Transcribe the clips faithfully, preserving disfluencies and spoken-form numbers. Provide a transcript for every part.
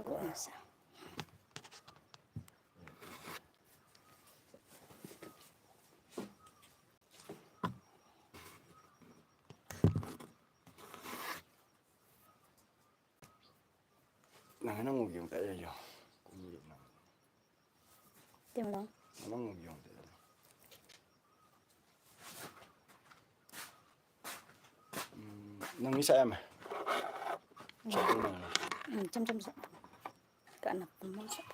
Kung sa. Nang nang ngu yung ta yo. Kung yung nang. Tim long. Nang ngu yung ta yo. Nang isa em. Sa nang. Cham cham sa. Ka anak mo sa.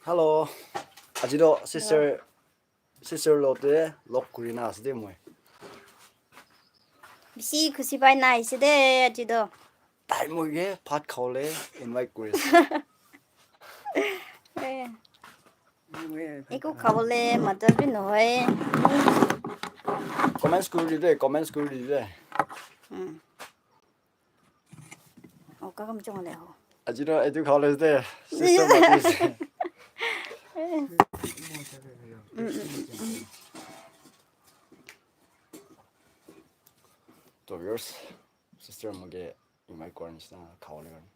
Hello. Aji do sister, sister lo te lok kuri na ase de moi. Bisi khushi pai na ase de aji do. Tai moi ke bhat khawole invite kuri ase. Eh. Eku khawole matlab bhi nohoi. Comments kuri de, comments kuri de. Hmm. Oh, kakam chong le ho. Aji do etu khawole de. Sister mati ase. Mm, mm, mm. To viewers, sister moke invite kora nisna khawole karne.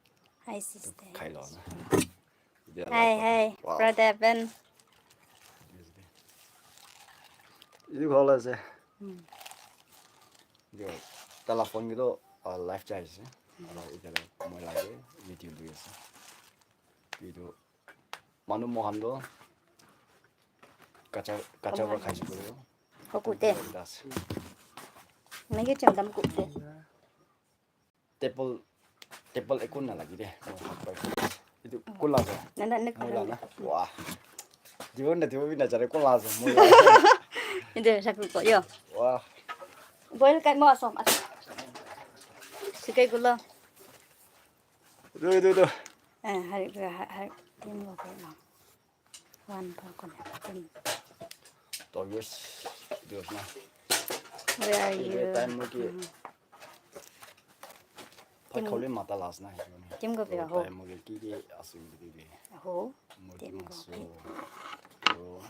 Hi sister. Khai lo na. Hi, hi, brother Ben. Etu khawole ase. Hmm. Etu taila phone ke to, ah, live jai ase. Aru etia moi lage video lui ase. Etu manu mohan to kacha, kacha para khai ase koile. Hoku te. Das. Nage changdam ku te. Table, table ekun na lagi de. Moi hat pai. Etu kula ase. Na, na, na, moi la na. Wah. Dibo na dibo bhi na jare kula ase. Moi la. Inde saku ko yo. Wah. Boil kai mo asom. Sikai gulo. Etu, etu, etu. Eh, hari, hari, hari, tim lo ko na. One pa ko na. Tim. To viewers, viewers na. Where are you? Time mo ki. Bhat khawole mata las na. Tim ko pe ho. Time mo ki ki asu ki ki. Ho. Mo ki masu. Ho.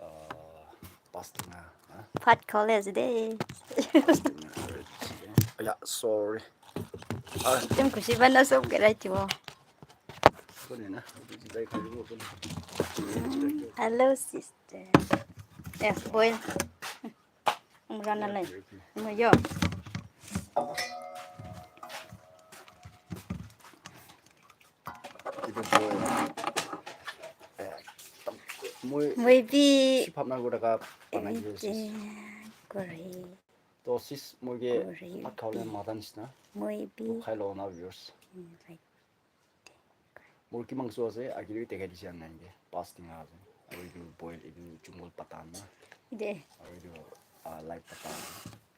Ah, pasting ah, ah. Bhat khawole ase de. Pasting ah, alright. Yeah, sorry. Ah. Tim khushi bana sob gerai tibo. Kone na, dai kari bo kone. Hello, sister. Yeah, boy. Umrana lai. Mo yo. Etu boil. Eh, moi, moi bhi si bhabna kuri thaka banai di ase. Kore. To sis, moi ke bhat khawole mata nisna. Moi bhi khai lo na viewers. Murgi mangso ase, agile bhi dekhai dise, anai ke, pas tinga ase. Aru etu boil, etu jungle pata na. De. Aru etu, ah, live pata.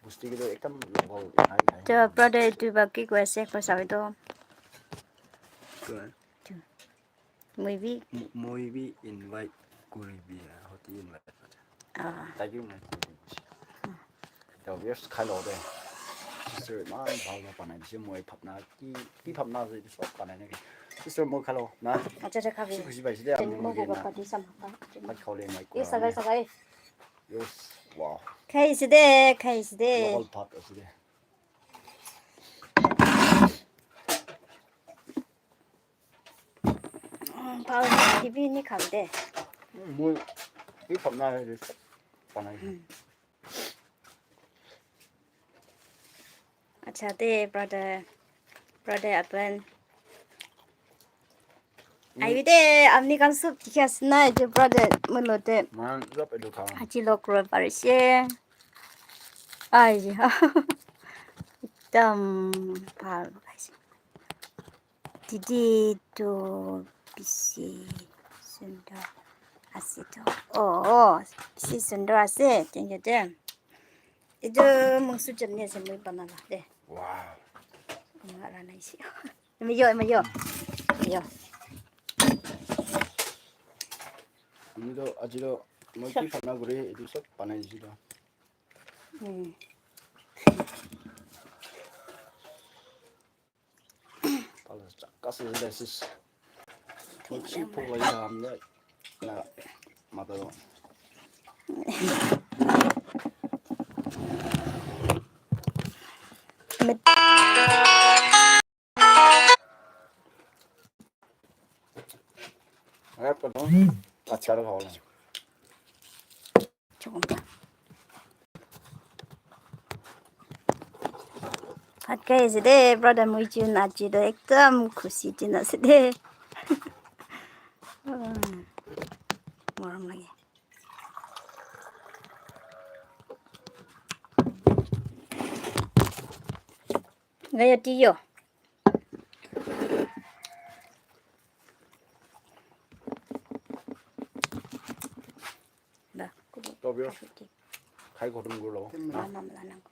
Bosti ke toh ekdum local enai khai. To brother, etu ba ki koi ase, koi sabi toh. Koi? Etu. Moi bhi. Mo-, moi bhi invite koribi, ah, hoti invite kore. Ah. Thank you, man. Etu viewers khai lo de. Sister eman bhal para banai dise, moi bhabna ki, ki bhabna ase etu sob banai naki. Sister moi khai lo na. Acha, acha, khabi. Khushi paise de, ami moi ke na. Bhat khawole invite kora. Sagai, sagai. Yes, wow. Khaise de, khaise de. Local bhat ase de. Bhal kibi ni khabi de. Moi ki bhabna ase etu sob banai. Acha de, brother, brother Apan. Ahi de, apni khan sob dikhi ase na, etu brother, moi logote. Moi khan sob etu khan. Aji log koribo parise. Ai, ekdum bhal paise. Didi tu bisi sundor ase tu. Oh, oh, bisi sundor ase. Thank you de. Etu mungsu chutney ase moi banala de. Wow. Ena ase. Ema yo, ema yo. Yo. Ami to aji to moi ki khana kore, etu sob banai dise to. Hmm. Pala chakka se le sis. Moi chi pho lai ham na. Na. Mata do. Acha, acha. ভাত খাই আছে দেই, brother Muijun আজি তো একদম খুচি দিন আছে দেই। মৰম লাগে। Gaya tiyo. Ba, kubo. Tobio. Khai khotom gulo. Mama mala nang.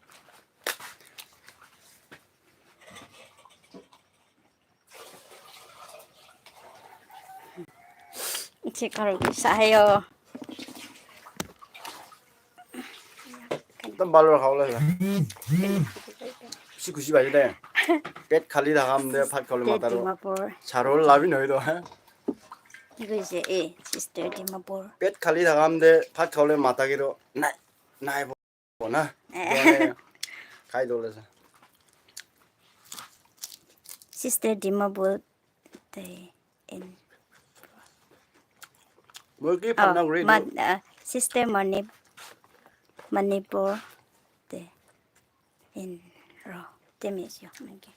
Che karo sayo. Tam balor khawla ya. Si khusi bai de. Pet khali thakam de phat khawle mata ro. Dimapur. Sarol labi noi do ha. Ki koise, eh, sister Dimapur. Pet khali thakam de phat khawle mata kiro. Nai, nai bo na. Eh. Khai dole sa. Sister Dimapur te in. Murgi Oh, phanau ri man, uh, sister Mani-, Manipur te in ro. Te mi sio, magi.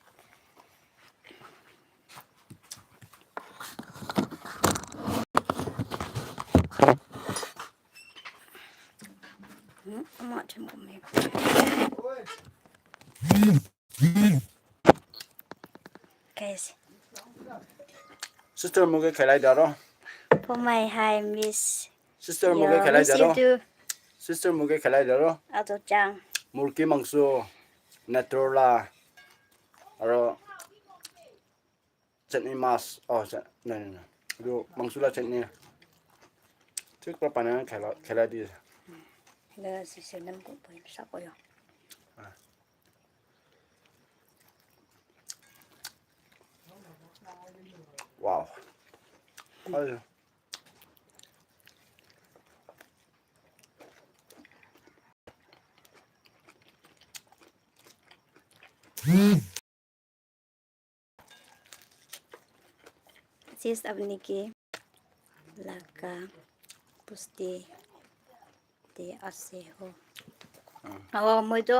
Hmm, ama chim ko me. Guys. Sister muge khelai daro. For my hi miss. Sister muge khelai daro. Sister muge khelai daro. Ato chang. Murki mangso, natrola, aro chutney mas. Oh, no, no, no. Yo mangso la chutney. Thik pra pana khelai, khelai di. La si se nam ko poi sa ko yo. Wow. Ay. Sis apni ke laka pusti de ase ho. Awa moi to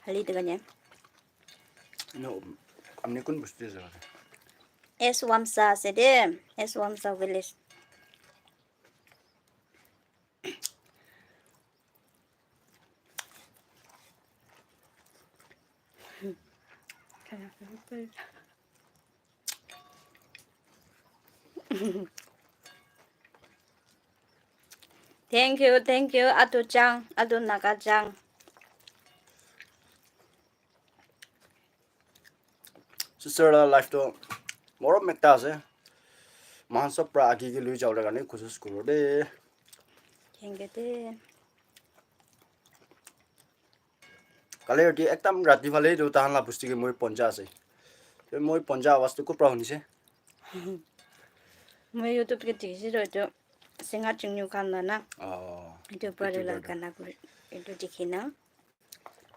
hali de kanya. No, apni kun pusti ase? S Wamsa ase de, S Wamsa village. Thank you, thank you, Atu Chang, Atu Naga Chang. Sister la life to morom ekta ase. Mohan sob pra age ke lui jabole karne koshish kuro de. Thank you de. Kali rati ekdam rati phale tu tahan la bosti ke moi ponja ase. Te moi ponja awaz tu ko pra hunise? Moi YouTube ke dikhi se to, etu singer Chingnu khan la na. Oh. Etu pra la gana kuri, etu dikhi na.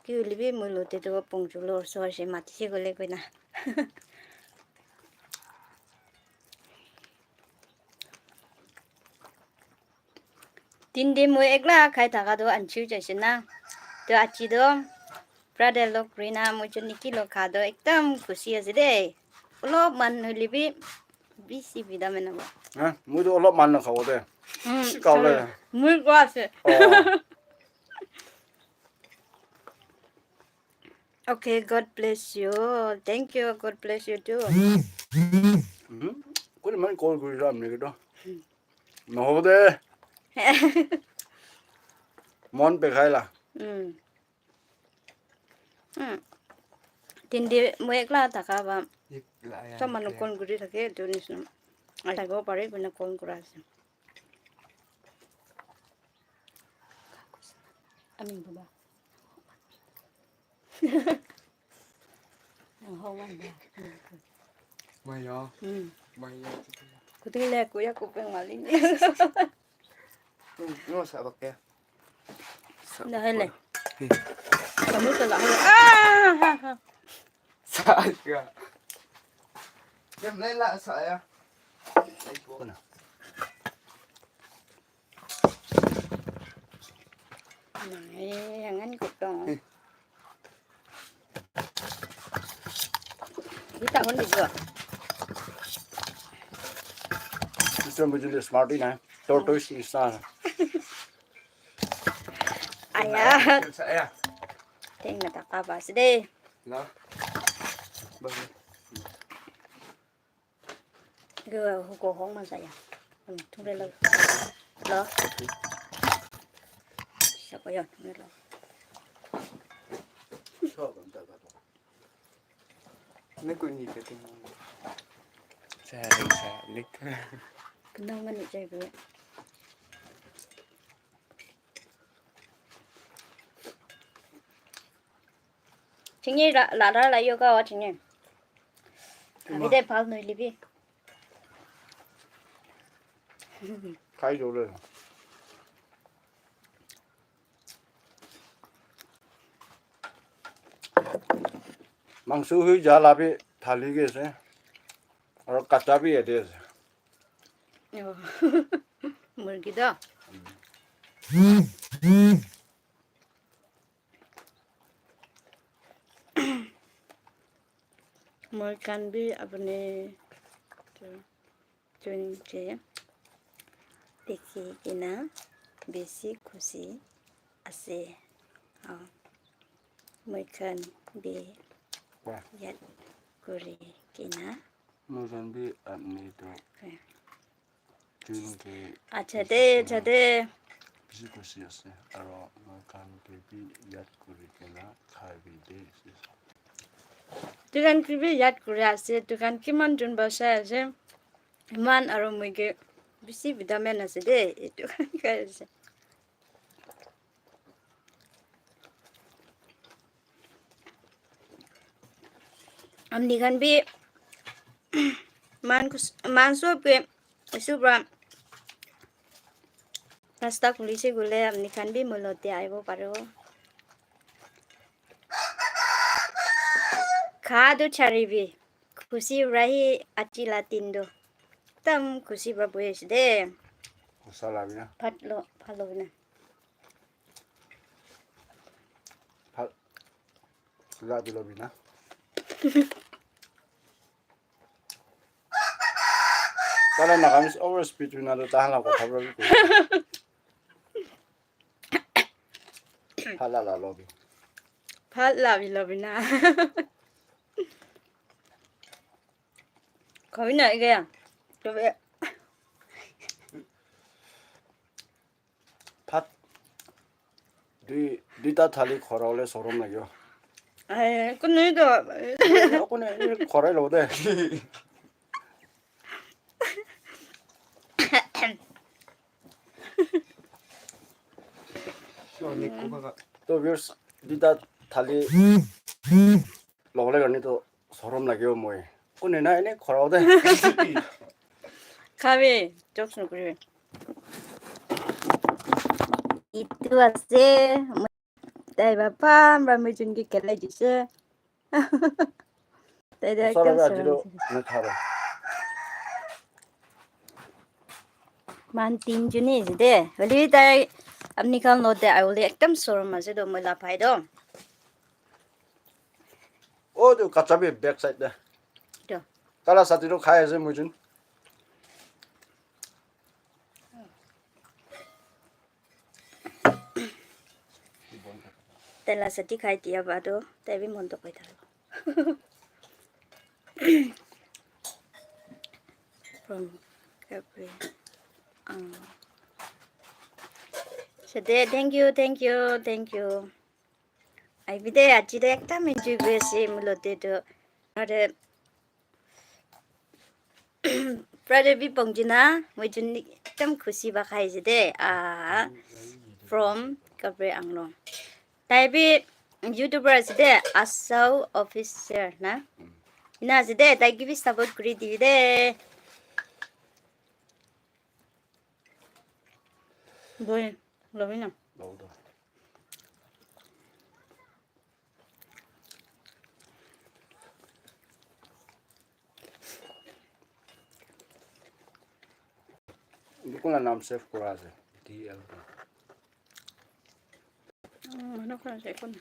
Ki hoile bi moi logote toh Pongju lo osor ase, matise koile koina. Tin din moi ekla khai thaka toh anchiu jaise na. Toh aji toh brother log kurina, moi chun Nikki log kha toh ekdam khushi ase de. Olopman hoile bi bisi bida mena ba. Ha, moi toh olopman na khabo de. Bisi khabo le. Moi koa ase. Oh. Okay, God bless you. Thank you. God bless you too. Kuni man call kuri ram ne kito. Nohobo de. Mon bekhaila. Tin din moi ekla thaka ba. Sob manu call kuri thake, etu nisna. Ai thabo pare koina call kura ase. Amin baba. Ang hawan ba. Maya. Hmm. Maya. Kuting le kuya kupeng malin. Nung sa bakya. Na hele. Kamu sa la hele. Ah! Sa ka. Yan le la sa ya. Ay ko na. Nang eh, hangan ko to. Kita ko ni ko. Gusto mo dyan smart na. Tortoise isa. Aya. Sa aya. Ting na takabas de. Na. Ba. Gue huko hong man saya. Tung le lo. Lo. Sa ko yon. Tung le lo. Sa ko yon. Nako ni ka ting. Sa rin sa lik. Kenang mani jai gue. Chingi la la la la yoga wa chingi. Abi de pal noi libi. Kai jo le. Mangsu hui jala bi thali ge se. Aur kacha bi ede se. Murgi da. Moi khan bi apni chun che dikhi kena bisi khushi ase. Moi khan bi yat kuri kena. Moi khan bi apni to Acha de, acha de. Bisi khushi ase. Aro moi khan ke bi yat kuri kena khai bi de. Tukan ke bi yat kuri ase. Tukan kiman jun ba sai ase. Iman aro moi ke bisi vitamin ase de. Etu khan khai ase. Amni khan bi man kus-, man sob ke isu pra nasta khulise gule amni khan bi moi lote aibo paribo. Kha do charibi. Khushi pra hi achi la din do. Ekdam khushi pra bohi ase de. Masala bi na. Phat lo, phat lo bi na. Phat la bi lo bi na. Tala Nagamese over speed bi na do tahan la kotha pra bi koi. Phat la la lo bi. Phat la bi lo bi na. Khabi na ige ya. To be. Phat. Dui, duita thali khora ole sorom lagyo. Ai, kunu to. Kunu khora lo de. To viewers, duita thali lobole karne to sorom lagebo moi. Kone na ene khora de. Khabi, jokes nokoribi. Itu ase, tai baba, pra moi jun ke khelai dise. Tai de ekdam sorom. Man tin juni ase de. Hoilebi tai apni khan lote ahibole ekdam sorom ase to, moi la bhai to. Oh, tu kacha bi back side de. To. Tala sati to khai ase moi jun. Tala sati khai dia ba to, tai bi mon to koi thalo. From Capri. Um, so de, thank you, thank you, thank you. Ahibi de, aji de ekdam enjoy kuri ase, moi lote to. Are, brother bi pongji na, moi jun ekdam khushi ba khai ase de. Ah, from Capri Anglong. Tai bi YouTuber ase de, Asau Officer na. Ena ase de, tai ke bi support kuri dibi de. Boi, lobi na. Oldu. Dukuna nam save kura ase. D L P. Mm, manu khan ase, ekun.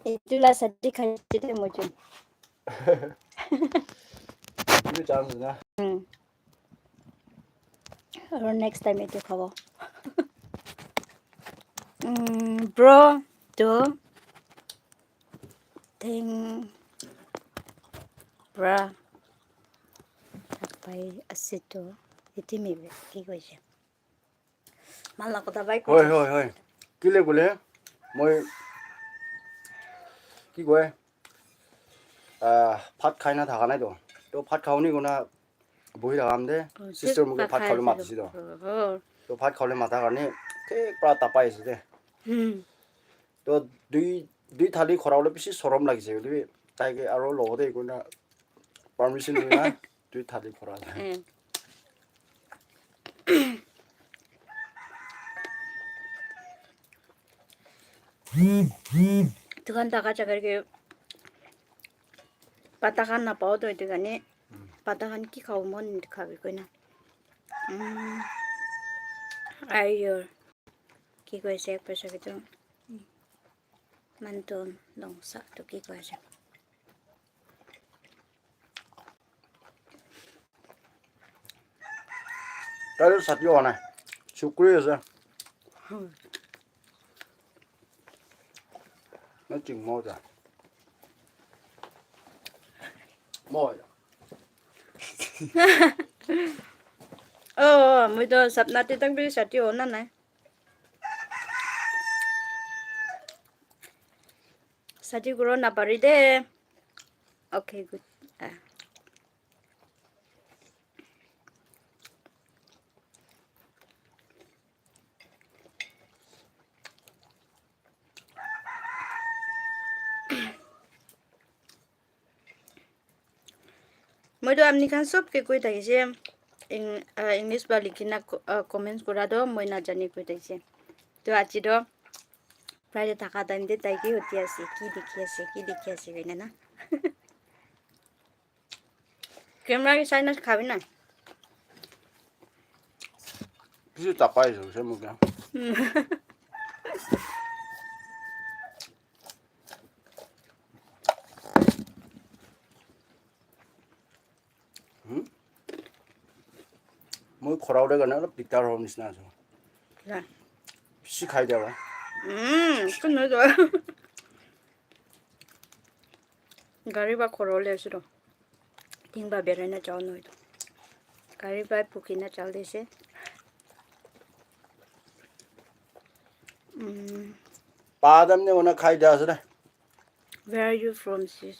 Etu la sati khai ase de moi jun. Etu chance na. Hmm. Aru next time etu khabo. Hmm, bro, tu thing pra pai ase tu iti mi ki koise. Mala kotha bai. Hoi, hoi, hoi. Kile kule, moi, ki koi, ah, bhat khai na thaka nai to. To bhat khao ni kona bohi thaka am de. Oh, sister mukhe bhat khao le mati si to. Oh, oh. To bhat khao le mata karne, thik pra tapai ase de. Hmm. To dui, dui thali khora bole bishi sorom lagise, hoile bi tai ke aro logote koina permission loi na, dui thali khora. Mm. Dukan taka jaga ke pata khan napao to etu karne, pata khan ki khabo mon khabi koina. Mm. Ayo, ki koise ek paisa ke to. Manton longsa to ki koi ase. Tare sati hona. Chukri ase. Hmm. Na ching mo ja. Mo ja. Oh, moi to sapna te tang bi sati hona nai. Sati kuro na pari de. Okay, good. Ah. Moi to apni khan sob ke koi thakise, Eng-, ah, English para likhi na co-, ah, comments kura to moi najani koi thakise. To aji to Friday thaka time te tai ki hoti ase, ki dikhi ase, ki dikhi ase koina na. Camera ke sai na khabi na. Bishi tapai ase, ase moi khan. Hmm. Hmm? Moi khora ure karne olop dikdar hobo nisina ase. Ya. Bishi khai dia ba. Hmm, kun noi to. Gari ba khora ule ase to. Ting ba berai na jao noi to. Gari ba phuki na jao de ase. Hmm. Pa dam ne ona khai dia ase de. Where are you from, sis?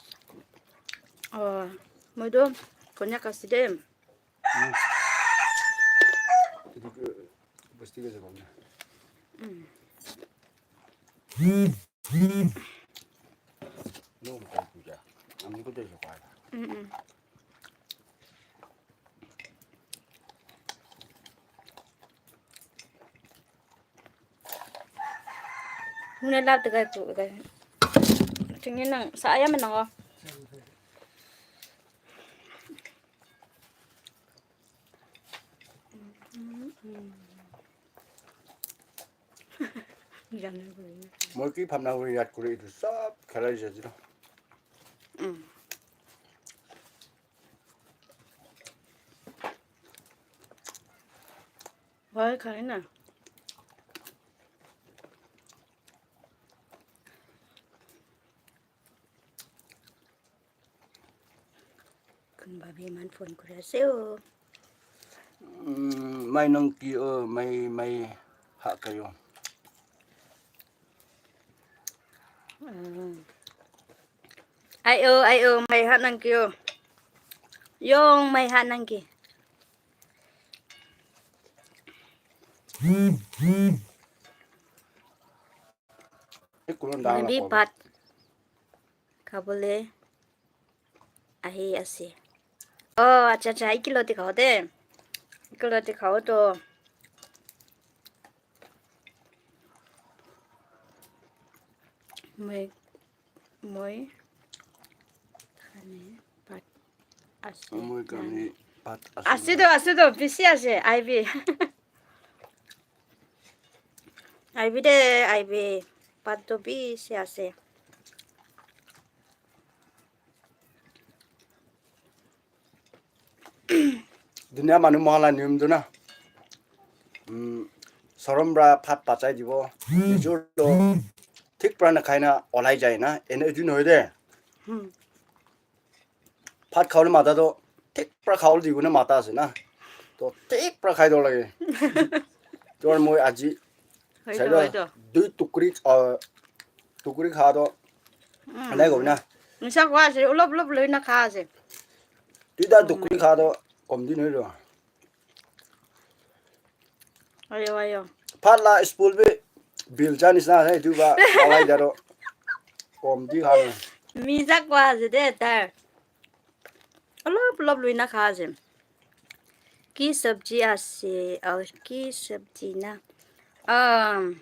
Oh, moi to Konyak ase de. Hmm. Etu ke bosti ke jabo na. Hmm. No, mo koi puja. Ami ko de jabo. Hmm, hmm. Muna lap tegai pu gai. Tingin nang sa ayam nang oh. Moi ki bhabna kuri yat kuri etu sob khelai jai jilo. Mm. Bhal khai na. Kunba bi iman phone kuri ase o. Mm, mai nang ki o, mai, mai ha kayo. Mm. Ai o, ai o, mai ha nang ki o. Yong mai ha nang ki. Ami bhat khabole ahi ase. Oh, acha, acha, ikilo te khao de. Ikilo te khao to. Moi, moi khane bhat ase. Moi khane bhat ase. Ase to, ase to, bisi ase, aibi. Aibi de, aibi. Bhat to bisi ase. Dunia manu mohala niyom tu na. Sorom pra bhat pachai dibo. Nijor to thik pra nakhai na olai jai na. Ene etu nohoi de. Bhat khabole mata to thik pra khabole dibo na mata ase na. To thik pra khai do lage. Tor moi aji Sai do, dui tukri, ah, tukri kha do. Anai ko na. Nisa kwa ase, olop olop loi na kha ase. Duita tukri kha do, kom din hoi do. Ayo, ayo. Bhat la spoon bi bil ja nisna ase, etu ba khalai ja do. Kom di kha do. Misa kwa ase de, tar. Olop olop loi na kha ase. Ki sabji ase, aur ki sabji na? Um,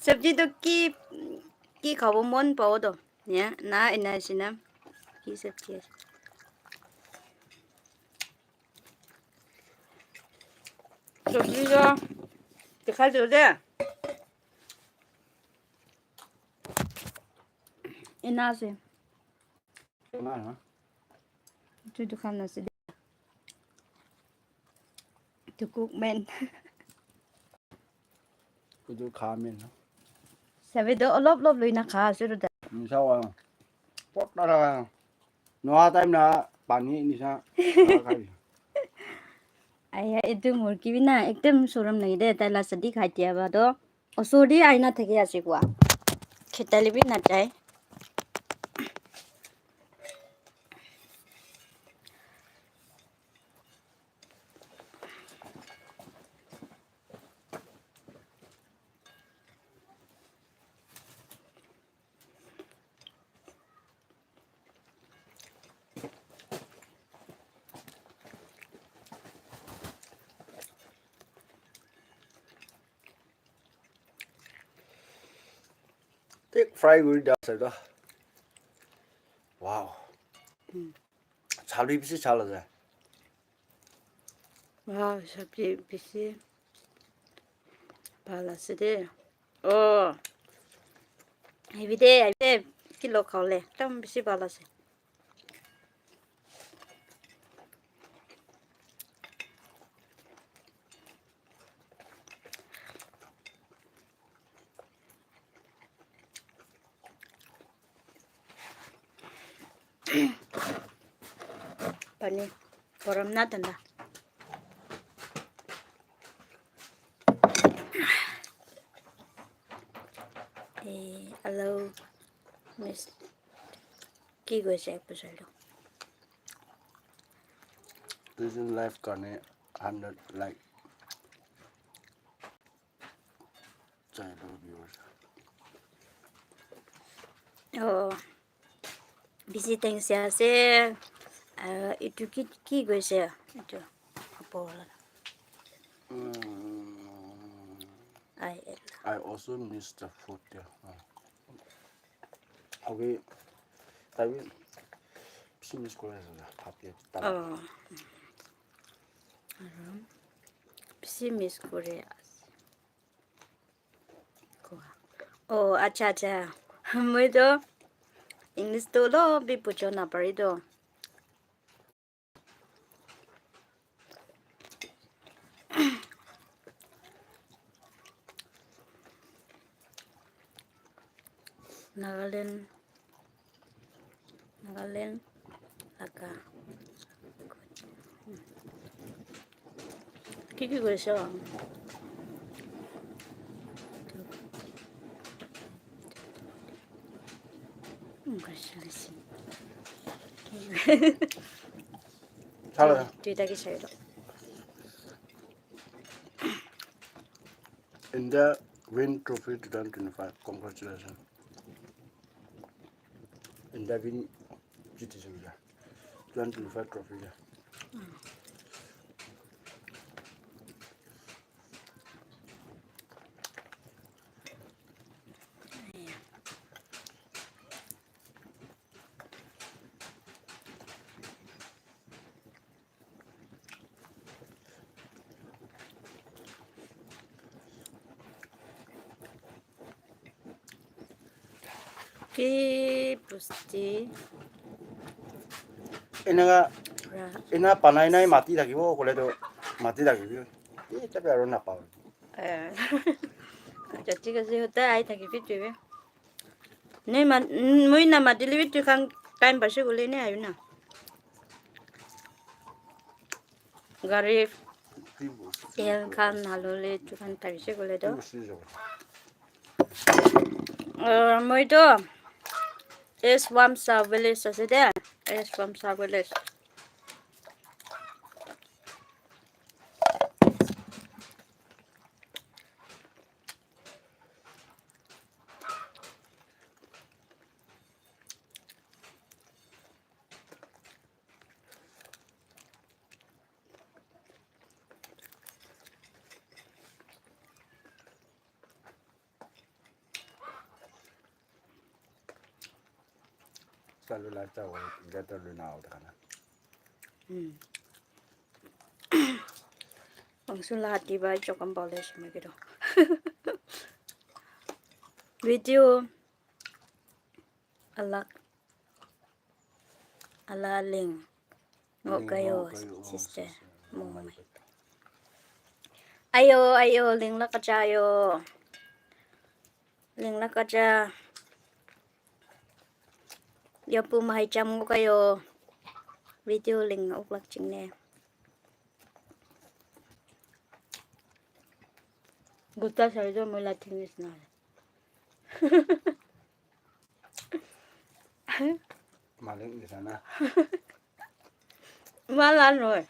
sabji to ki, ki khabo mon pao to. Ya, na, ena ase na. Ki sabji ase. Sabji to dikhai do de. Ena ase. Etu dukan ase de. Etu cook man. Etu kha man na. Sabi do olop olop loi na kha ase ro da. Nisa wa. Pot na la. Noa time na pani nisa. Aya, etu murgi bi na ekdam sorom lage de, tai la sadi khai dia ba do. Osor te aina thaki ase koa. Khetali bi najai. Thik fry kuri dia ase toh. Wow. Chal bi bishi chal ase. Wow, sabji bishi bhal ase de. Oh. Ahibi de, ahibi de. Kilo khawole. Ekdam bishi bhal ase. Pani, gorom na thanda? Eh, hello, miss. Ki koise ek bojor lo. This is life karne hundred like chai lo viewers. Oh, busy things ase. Ah, etu ki, ki koise? Etu apo wala. Mm. I, I also miss the food there. Oh. Okay. Tai bi bishi miss kuri ase na, bhat ke. Oh. Aru bishi miss kuri ase. Koa. Oh, acha, acha. Moi toh English toh olop bi bujo napari toh. Nagaland, Nagaland laga. Ki ki koise? Congratulations. Sala. Duita ke sairok. India win trophy two thousand twenty-five. Congratulations. India win jitise hoile. Two thousand twenty-five trophy le. Ki pusti. Eneka, ra- ena banai nai mati thakibo, koleto mati thakibo. Ei, tapi aru napao. Eh. Acha, thik ase, hota ahi thakibi tuibi. Nei ma-, mm, moi namatile bi tui khan time paise koile enei ahibi na. Gari tel khan nalole etu khan thakiase koile toh. Uh, moi toh East Wamsa village ase de. East Wamsa village. Salu la cha wa ga ta lu na au ta na. Hmm. Ang sun la ti ba cho kam ba le shi me ke do. Video alak. Ala ling. Ngo kayo, sister. Mong mai. Ayo, ayo, ling la kacha ayo. Ling la kacha. Yo pu mai cham ngo kayo. Video ling ok lak ching ne. Guta sa jo mo la thing is na. Malik di sana. Malan roy.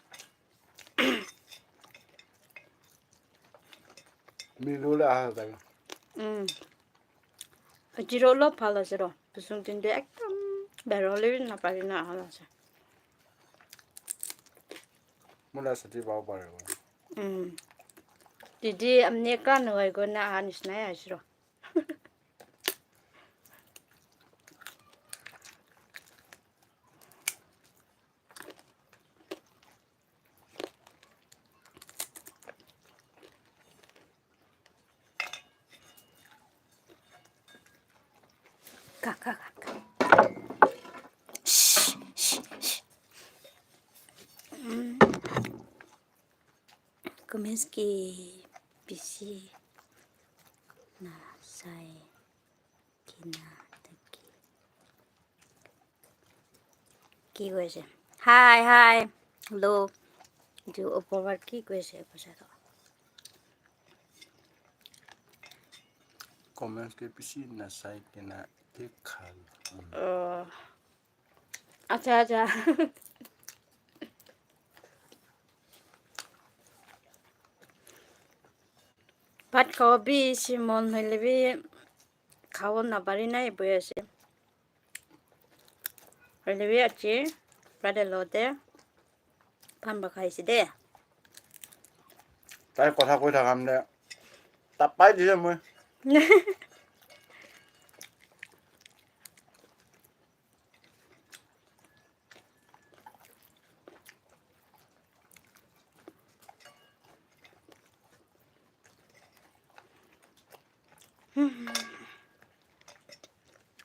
Milu la ha ta. Hmm. Jiro lo phala sero. Pusung tinde ekdom beroli na pari na hala se. Mula sati bau pare ko. Hmm. Didi amne ka no ai ko na anis na ya sero. Ka, ka, ka, ka. Shh, shh, shh. Mm. Comments ki bisi na sai kina taki. Ki koise? Hi, hi. Hello. Etu opor para ki koise koise toh. Comments ke bishi nasai kena dekha. Oh. Acha, acha. Bhat khabo bishi mon hoile bi khabo napari nai boi ase. Hoile bi aji brother logote pan bhag khaise de. Tai kotha koi thaka mane tapai dise moi.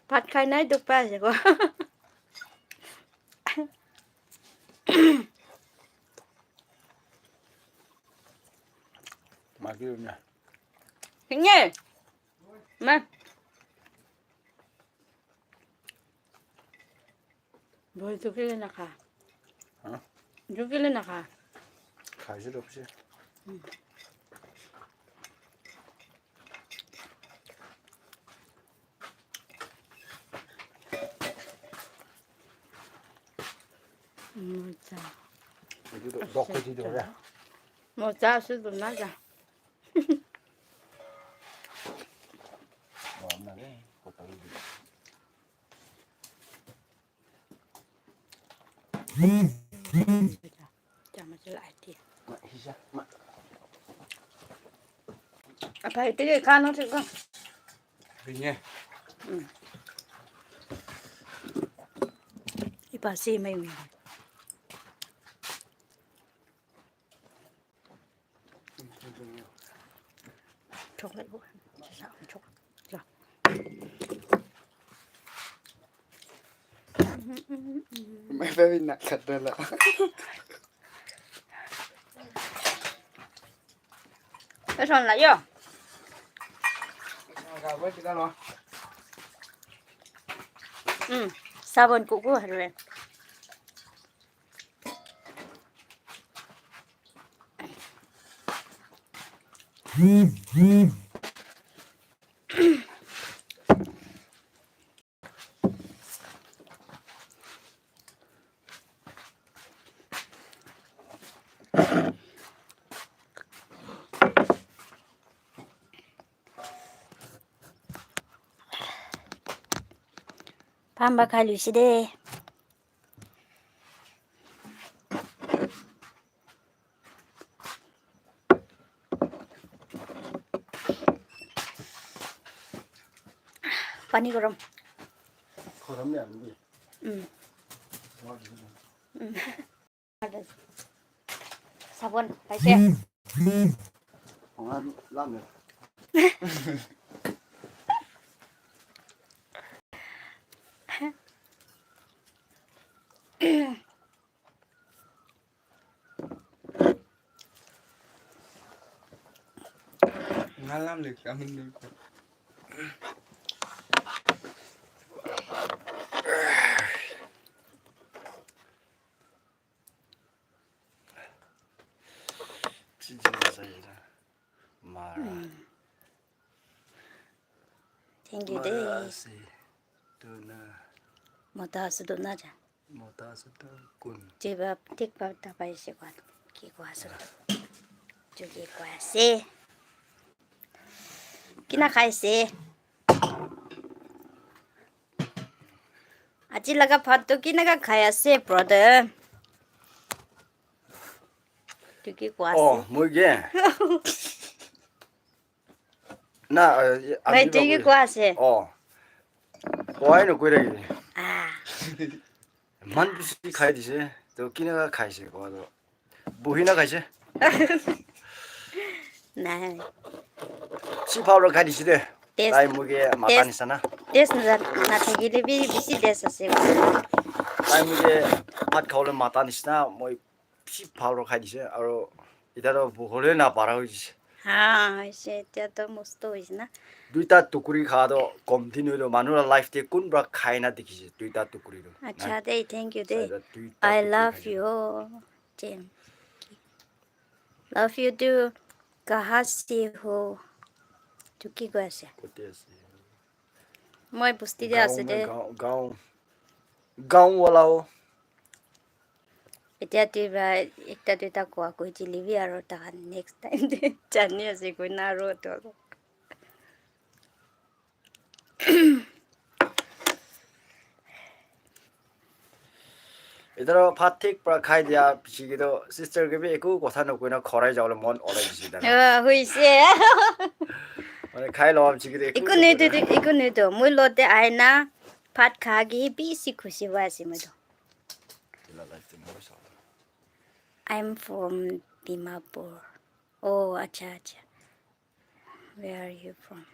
Bhat khai nai dukh pai ase ko. Magi na. Hinge. Ma. Boi, tu kile nakha? Ha? Tu kile nakha? Khaise to piche. Hmm. Hmm, acha. Itu tu, dok ko jitu ya. Mo cha su tu na ja. Oh, na ni, ko tahu itu. Chama chila ati. Ma, hisa, ma. Apa itu ke kano tu ko? Ini. Hmm. Ipa si mai mi. Chocolate bu. Sa chocolate. Ja. Mai baby nak kadala. Eso la yo. Hmm. Sabon kuku harus. Pamba khalu side. Pani garam. Garam ni ani. Hmm. Hmm. Sabon, paise. Ong lam ni. Ngalam le kamin le. Cincin masa ya. Mara. Hmm. Thank you de. Mara si dona. Mota si dona ja. Mota si dona kun. Jeba tik pa ta pai se kwa. Ki kwa se. Ju ki kwa se. Kina khai se. Aji laga bhat tu kina ka khai ase, brother? Tu ki kwa ase? Oh, moi ke? Na, eh, bhai, ami tu ki babu. Kwa ase? Oh. Koi no koi ragi. Ah. Man bisi khai dise. To kina ka khai se ko to. Buhi na khaise. Nai. Si phao ro khai dise de. Taste. Tai muke mata taste nisa na. Taste na, na thakile bi bisi taste ase. Tai muke bhat khabole mata nisa na, moi si phao ro khai dise, aro eta to buhole na para hoi jise. Ha, hoise, eta to mosto hoise na. Duita tukuri kha to continue to manu la life te kun pra khai na dikhise, duita tukuri to. Acha de, thank you de. Saida duita I tukuri love khai you. Jen. Love you too. Kahan se ho? Tu ki koi ase? Kote ase? Moi bosti te ase de. Gaon, gaon, gaon wala ho. Etia tu ba ekta duita koa koi dile bi aro takhan next time te jani ase koi na aro to. Etara bhat thik pra khai dia piche ke to sister ke bi eku kotha nokoi na khorai jabole mon olai dise ta. Ah, hoise. Mane khai lo piche ke to eku nokoi na. Eku nai to, eku nai to. Moi logote ahi na bhat kha ke bisi khushi hoi ase moi to. I'm from Dimapur. Oh, acha, acha. Where are you from?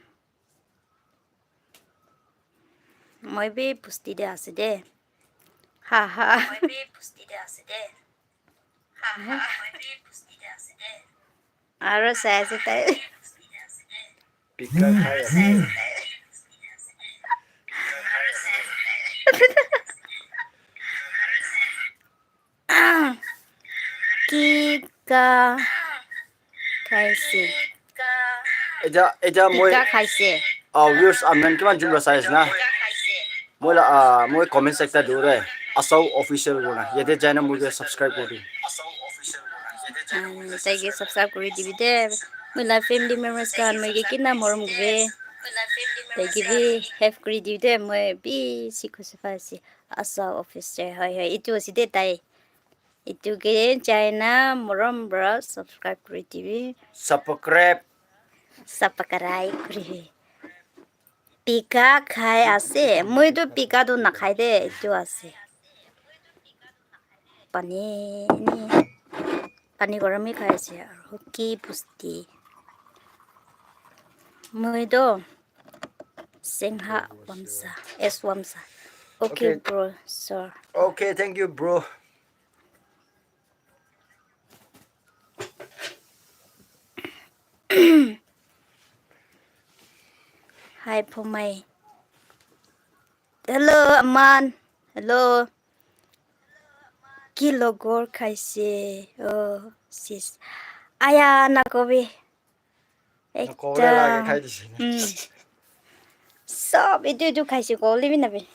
Moi bi bosti te ase de. Ha, ha. Moi bi bosti te ase de. Ha, ha. Moi bi bosti te ase de. Aro sai ase tai. Pika khai ase. Kika khaise. Etia, etia moi kika khaise. Ah, viewers, amen kiman jun ra sai ase na. Moi la, ah, moi comment section te dibo de. Asao official koi na. Yate jai na moi ke subscribe kori dibo. Taiki subscribe kuri dibi de. Moi la family members khan moi ke kina morom kuribi. Taiki bi help kuri dibi de. Moi bishi khushi pai ase. Asa office te. Hoi, hoi. Etu ase de tai. Etu ke jai na morom para subscribe kuri dibi. Subscribe. Subscribe kuribi. Pika khai ase. Moi tu pika tu nakhai de. Etu ase. Pani ni. Pani gorom hi khai ase. Aru ki bosti. Moi tu Singha Wamsa. S Wamsa. Okay, okay, bro. So. Okay, thank you, bro. Hi, Phumai. Hello, Aman. Hello. Ki logor khaise? Oh, sis. Aya, nakobi. Nakobole lage khai dise. Hmm. Sob etu etu khaise, kobole bi nabi.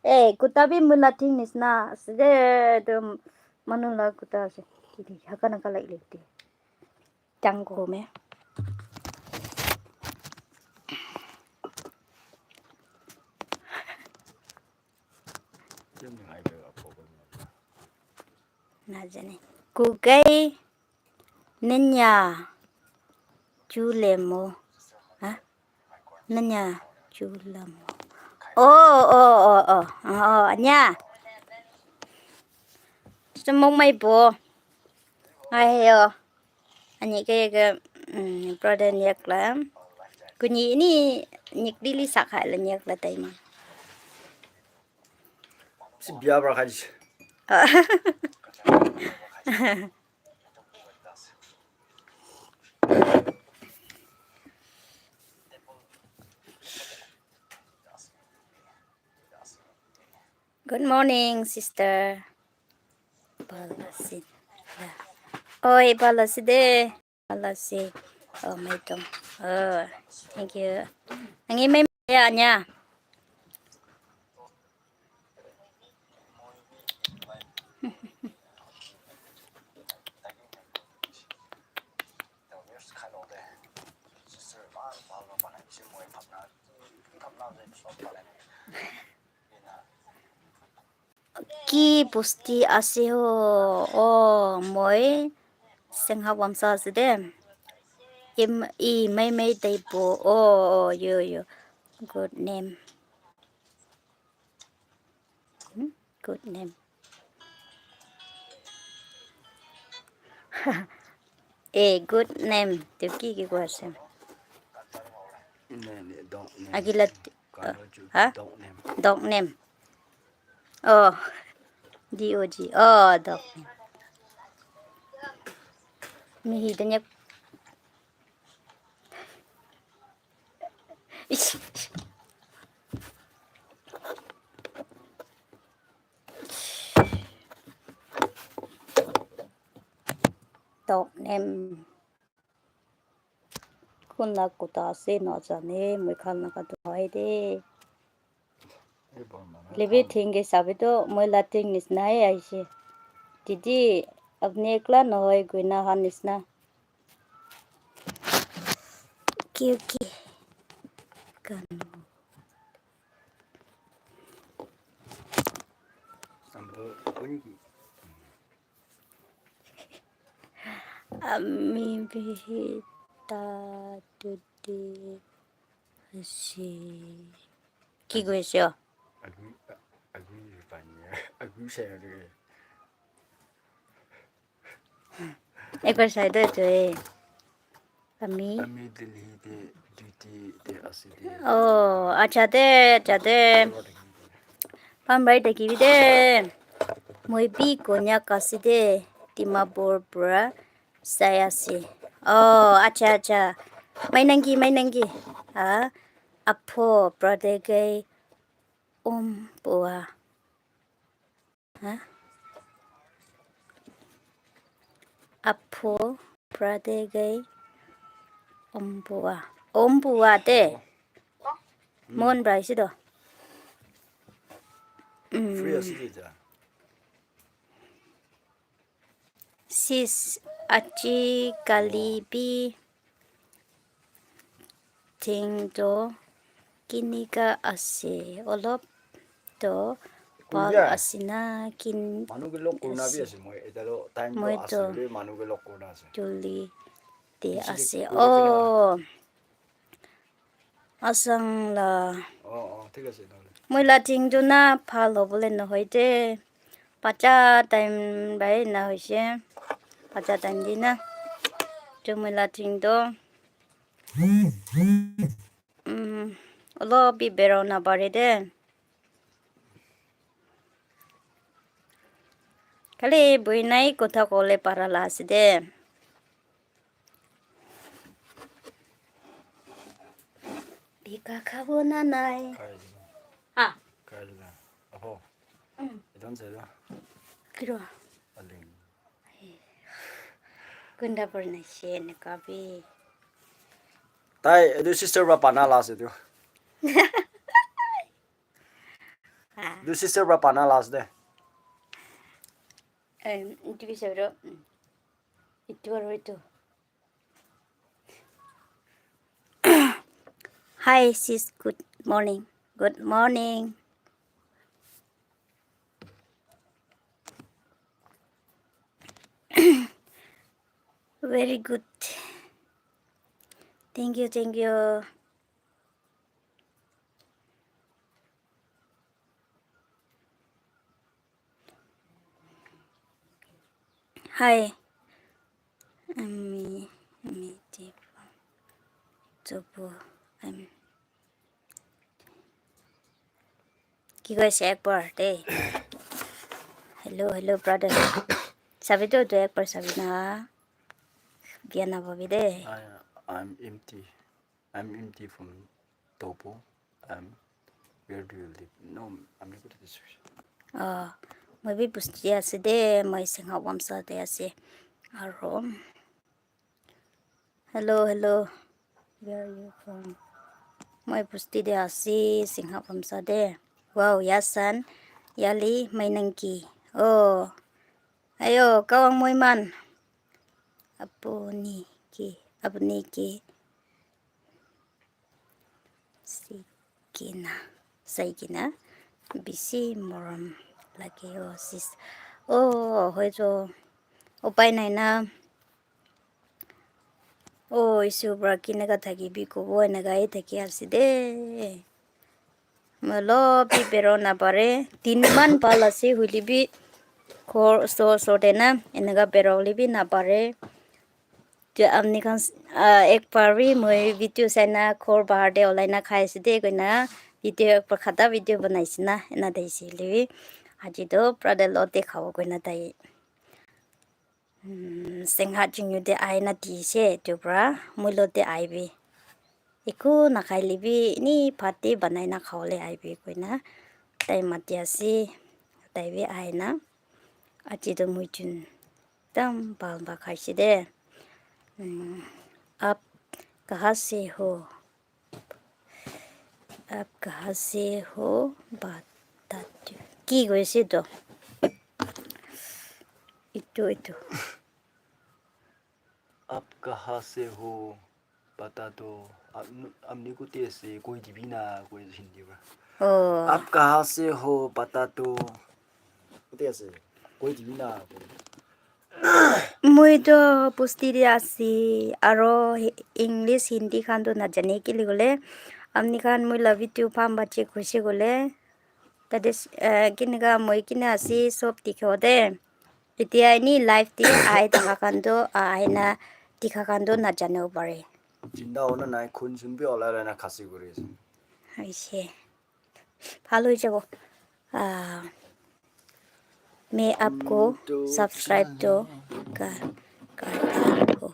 Eh, kuta bi moi la thing nisna ase de, etu manu la kuta ase. Etu haka naka lagile etu. Jungle mein. Najane. Kukai nenya chulemo. Ha? Nenya chulemo. Oh, oh, oh, oh. Oh, oh, anya. Semok mai po. Ayo. Ani ke ke, mm, brother nyek la. Kuni ini nyek dili sakha la nyek la taima. Si biya para khai dise. Good morning, sister. Bhal ase. Oi, bhal ase de. Bhal ase. Oh, my God. Oh, thank you. Nangi mai ya nya. Ki bosti ase ho? Oh, moi Singha Wamsa ase de. Im, i, mai mai taipo. Oh, oh, yo, yo. Good name. Hmm? Good name. Eh, good name. Tu ki ki koi ase? Name, dog name. Agila. Kano chu ha? Dog name. Dog name. Oh. D O G. Oh, dog name. Mihi tanya. Ish. Dog name. Kun la kuta ase najane, moi khan laga tu hoy de. Lebi thing ke sabi to moi la thing nisna he aise. Didi, apni ekla nohoi koina han nisna. Kyunki kan. Ami bihita dudi ase. Ki koi ase o? Agu, agu pani, agu sai ase. Ekbar sai do etu e. Ami. Ami Delhi te duty te ase de. Oh, acha de, acha de. Bye bye thakibi de. Moi bi Konyak ase de. Dimapur pura sai ase. Oh, acha, acha. Mai nangi, mai nangi. Ha? Apho, brother gai. Um, bua. Ha? Apho, brother gai, ombua. Ombua te. Mon brai si do. Free ase de ja. Sis, aji kali bi thing to kinika ase, olop to bhal ase na kin. Manu ke log korna bi ase, moi eta to time to ase hoile manu ke log korna ase. Tuli te ase. Oh. Asang la. Oh, oh, thik ase, thik ase. Moi la thing tu na bhal hobole nohoi de. Bacha time bai na hoise. Bacha time di na. Tu moi la thing tu. Um, olop bi berao na pare de. Khali buhi nai kotha kole para la ase de. Bika khabo na nai? Khai dilo. Ha? Khai dilo. Apo. Mm. Idon se do. Kiro. Aling. Gunda por na she ne kabi. Tai, etu sister ba pana la ase tu. Ah. Etu sister ba pana la ase de. Em, itu bisa bro. Itu baru itu. Hi sis, good morning. Good morning. Very good. Thank you, thank you. Hi. Ami, ami tipo. Topo. Am. Ki koise ekbar de. Hello, hello, brother. Sabi to, to ekbar sabi na. Biya na pabi de. I, I'm empty. I'm empty from Topo. Um, where do you live? No, I'm not going to this. Ah, moi bi busti ase de, moi Singha Wamsa de ase. Aro. Hello, hello. Where are you from? Moi busti de ase, Singha Wamsa de. Wow, yasan, yali, mainangki. Oh. Ayo, kawang moi man. Apuni ki, apuni ki. Saikena, saikena, bisi morom lage o sis. Oh, hoito upai nai na. Oh, Isu pra kineka thakibi kobo, eneka he thaki ase de. Moi olop bi berao na pare. Din eman bhal ase hoile bi ghor osor osor te na eneka berao le bi na pare. To apni khan, ah, ek bar bi moi video sai na ghor bahar te olai na khai ase de koina video ek bar khata video banai se na ena tai se le bi aji to brother lo te khabo koina tai, um, Singha chingyu te ai na di se tu pra moi lo te ai bi eku na khai le bi ni bhat te banai na khabo le ai bi koina tai mati ase, tai bi ai na aji to moi jun ekdam bhal ba khai se de. Hmm, aap kahan se ho? Aap kahan se ho? Bata do. Ki koise to? Itu, itu. Aap kahan se ho? Bata do. Aap, apni koti ase? Koi dibi na, koi Hindi pra. Oh. Aap kahan se ho? Bata do. Koti ase? Koi dibi na, koi. Moi to bosti te ase, aro English, Hindi khan to najane, kile koile apni khan moi la video pam ba check koise koile, tate, eh, kineka moi kina ase sob dikhibo de. Etia eni live te ahi thaka khan to, ah, ahi na dikha khan to najane bo pare. Jinda ho na nai, khun chun bi olai olai na khasi kuri ase. Hoise. Bhal hoi jabo. Ah, main aapko subscribe to kar, karta hu,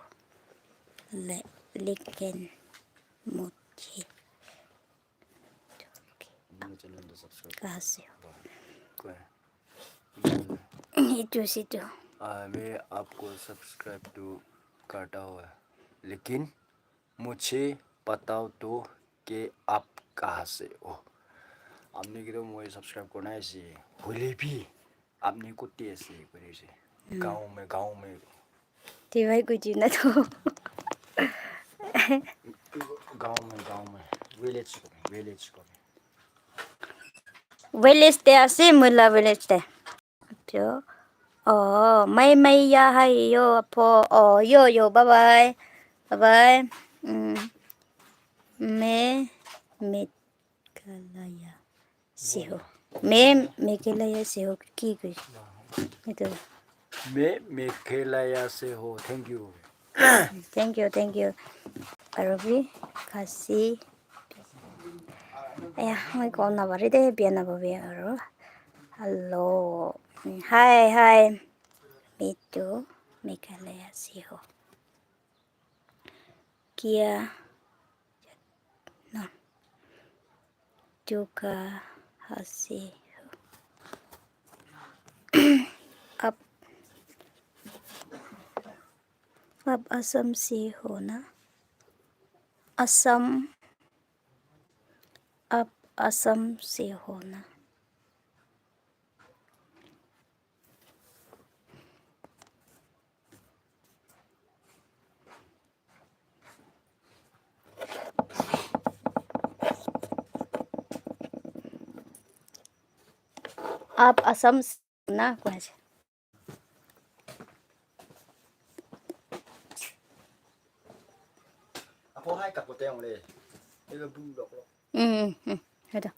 le-, lekin mujhe kahan se ho? Itu, situ. Ah, main aapko subscribe to karta hu, lekin mujhe batao to ke aap kahan se ho? Apni ke to moi subscribe kora nai ase, hoile bi apni koti ase koi ase. गाउँ में, गाउँ में। Ti vai ku ji na to. गाउँ में, गाउँ में। Village को, village को। Village te ase, moi la village te. Cho. Oh, mai mai ya hai yo, apho. Oh, yo, yo, bye bye. Bye bye. Mm. Me, me, Meghalaya se ho. Me Meghalaya se ho. Ki koi? Etu. Me Meghalaya se ho. Thank you. Thank you, thank you. Aru bi Khasi. Aya, moi kona nabari de, bia nababi aru. Hello. Hi, hi. Me tu Meghalaya se ho. Kya? No. Chuka hasi. Ap, ap Assam se ho na? Assam. Ap Assam se ho na? Ap Assam se na, koi ase. Apo hai kapote ang le. Ega bum dok lo. Hmm, hmm. Ada.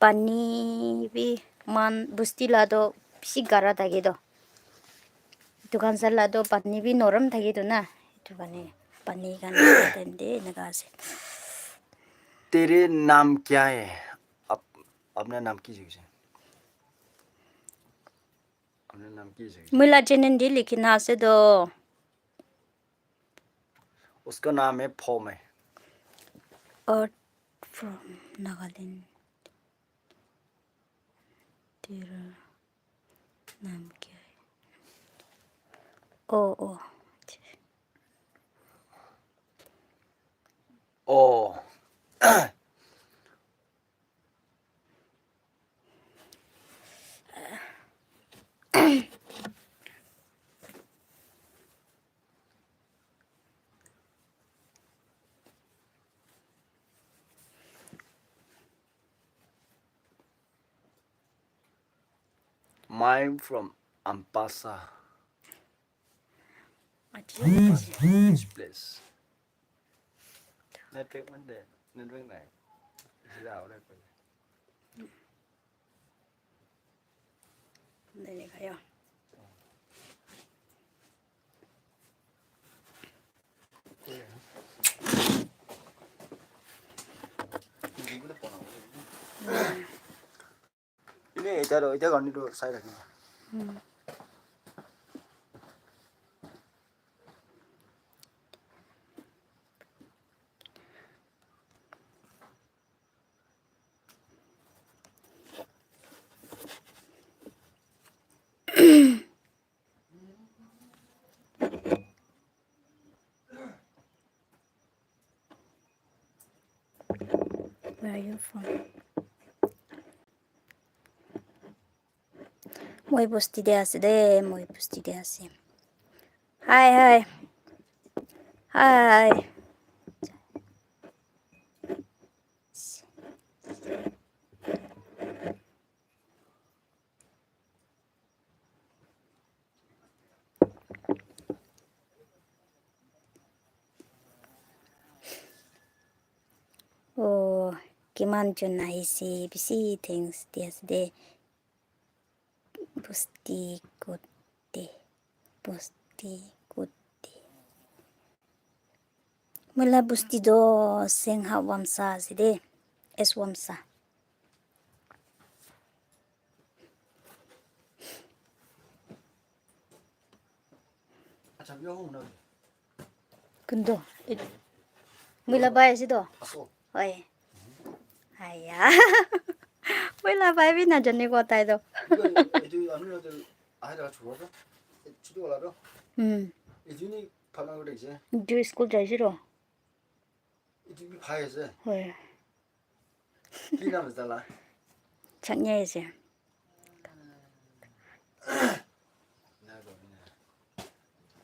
Pani bi man busti la toh bishi gara thake toh. Etu khan sai la toh pani bi norom thake toh na. Etu karne pani khan tente eneka ase. तेरे नाम क्या है? आप, अपना नाम की चीज़ है? अपना नाम की चीज़ है? Moi la channel te likhi na ase toh. उसका नाम है फॉर्म है। Art from Nagaland. तेरा नाम क्या है? ओ, ओ। ओ। Mine from Ampasa. Acha. Ampasa, which place? Network man de, network nai. Sila ore ko. Dai le kaya. Ini eta do, eta gani do sai rakhi. Hmm. Where are you from? Moi bosti te ase de, moi bosti te ase. Hi, hi. Hi. Oh, kiman jon ahise, bishi thanks di ase de. Bosti kote, bosti kote. Moi la bosti toh Singha Wamsa ase de, S Wamsa. Kuntu? Moi la bai ase toh. Hoi. Aya. Moi la bai bi najane ko tai toh. Hmm. Etu school jaise toh. Etu bi phai ase. Hoi. Ki naam ase taila? Changya ase.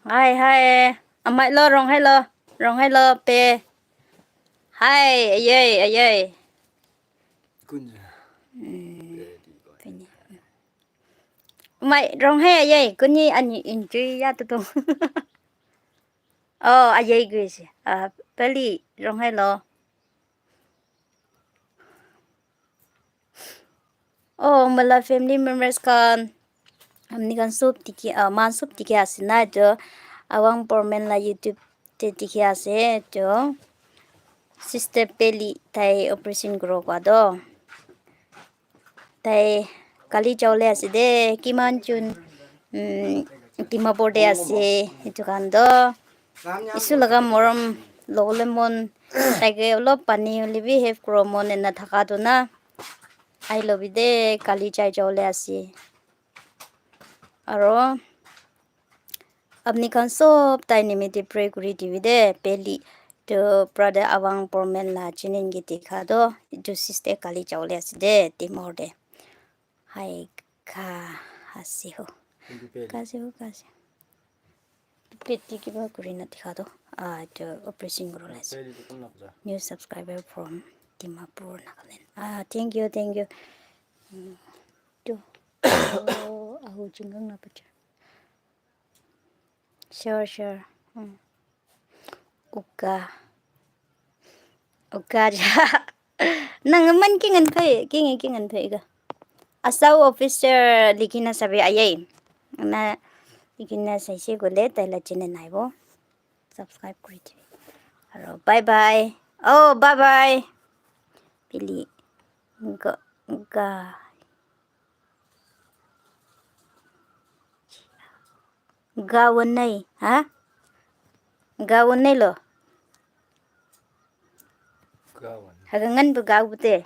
Hai, hai. Amai lo, Ronghei lo. Ronghei lo, pe. Hai, ayei, ayei. Kunya. Hmm, pe di ko. Kunya. Amai, Ronghei, ayei. Kunyi, ani, injui, ya, tutung. Oh, ayei, gue si. Ah, peli, Ronghei lo. Oh, mala family members khan, apni khan sob dikhi, ah, man sob dikhi ase na etu, Awang Pormen la YouTube te dikhi ase etu. Sister Peli tai operation kuro koi toh. Tai kali jabole ase de, kiman jun, um, Dimapur te ase, etu khan toh. Isu laga morom lobole mon, taike olop pani hoile bi help kuribo mon ena thaka toh na. Ahi lobi de, kali jai jabole ase. Aro apni khan sob tai nimite pray kuri dibi de, Peli toh brother Awang Pormen la channel ke dikha toh, etu sister kali jabole ase de, Dimapur te. Hai, ka ase ho. Ka ase ho, ka ase. Peti kiba kuri na dikha toh. Ah, etu operation kuri la ase. New subscriber from Dimapur, Nagaland. Ah, thank you, thank you. Mm, to. Oh, ahu jingang na pacha. Sure, sure. Hmm. Uka. Uka ja. Nang man kingan phai, kingi kingan phai ga. Asau officer likhi na sabi ayai. Na likhi na saise koile tai la channel nai bo. Subscribe kuri dibi. Aro bye bye. Oh, bye bye. Pili. Ga, ga. Gawan nai, ha? Gawan nai lo. Gawan. Hagangan bu gaw bu te.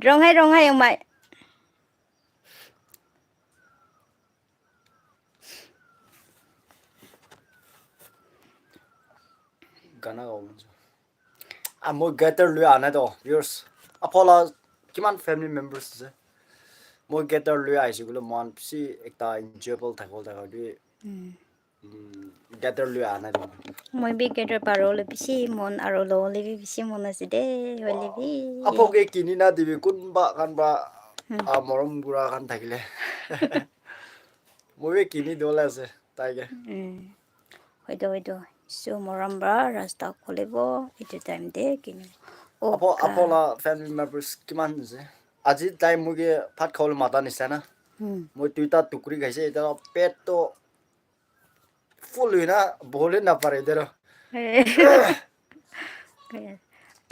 Ronghei, Ronghei, umai. Gana gawo. Ah, moi guitar lui anai toh, viewers. Aphola kiman family members ase? Moi guitar lui aise koile mohan bishi ekta enjoyable thakibole thaka de. Hmm. Hmm, guitar lui anai toh. Moi bi guitar paro le bishi mon aro lo le bi bishi mon ase de, hoile bi. Apho ke kini na dibi kunba khan ba, hmm, ah, morom gura khan thakile. Moi bi kini dole ase, tai ke. Hmm. Hoito, hoito. So, morom para rasta kholibo, etu time te kini. Apo, okay. Apo la family members kiman ase? Aji tai moi ke bhat khabole mata nisina na. Hmm. Moi duita tukri khaise, eta pet to full hoina bohole na pare dero. Eh.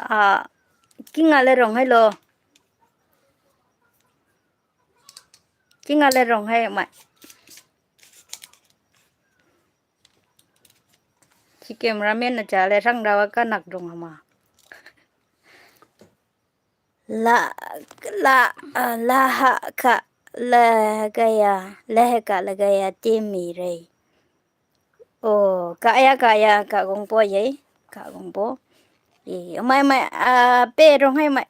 Ah, kinga le Ronghei lo. Kinga le Ronghei mai. Si cameraman na chale sang dawa ka nak dong ama. La, la, ah, la ha ka, la gaya, la ha ka, la gaya, timi rei. Oh, kaya, kaya, ka gong po ye, ka gong po. Eh, mai, mai, ah, pe Ronghei mai.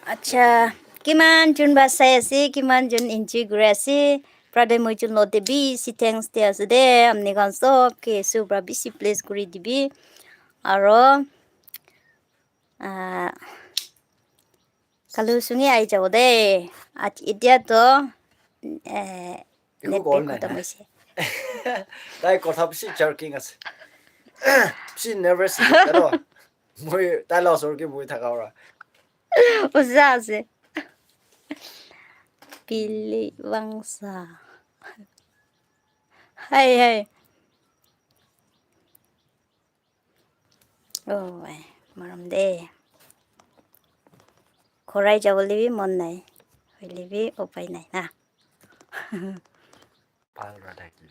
Acha, kiman jun ba sai ase, kiman jun enjoy kuri ase, brother moi jun lo te bishi thanks di ase de, apni khan sob ke su pra bishi bless kuri dibi. Aro, ah, kalu sungi ai jabo de. At, etia to, eh, eku net call pe nai. Khotom hoise. Tai kotha bishi jerking ase. Bishi nervous ase, tai lo. Moi, tai lo osor ke boi thaka para. Oja ase. Pili Wangsa. Hai, hai. Oh, ai, morom de. Khorai jabole bi mon nai. Hoile bi upai nai na. Bhal para thaki.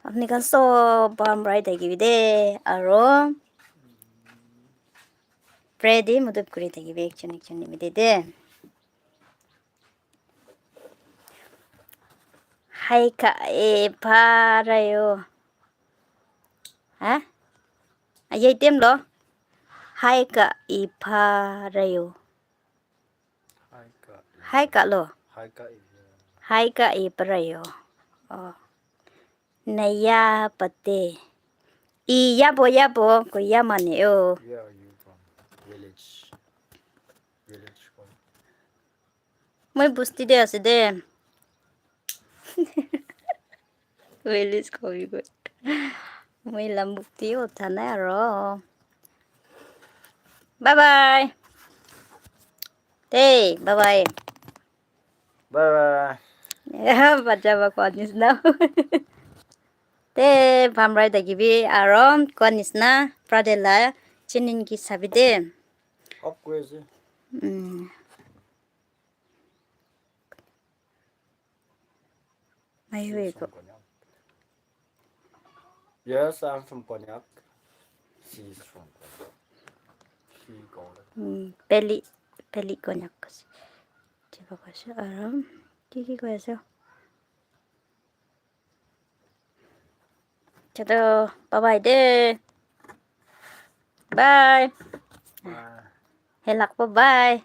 Apni khan sob bhal para thakibi de. Aro pray di modot kuri thakibi ekjon ekjon nimite de. Hai ka e parayo. Ha? Ayai tem lo. Hai ka e parayo. Hai ka. Hai ka lo. Hai ka e. Hai ka e parayo. Oh. Naya pate. I yabo yabo ko yamane o. Where are you from? Village. Village from. Moi bosti de ase de. Village kobi koi. Moi la mukti utha nai aro. Bye bye. Hey, bye bye. Bye bye. Bacha ba koa nisna. Te bhamrai dagibi aro koa nisna brother la channel ki sabi de. Off koi ase. Mm. Mai She's wei from ko. Konyak. Yes, I'm from Konyak. She's from Konyak. She called. Mm, peli, peli Konyak. Chiba koise aro. Ki ki koise? Chado, bye bye de. Bye. Bye. Helak bye bye.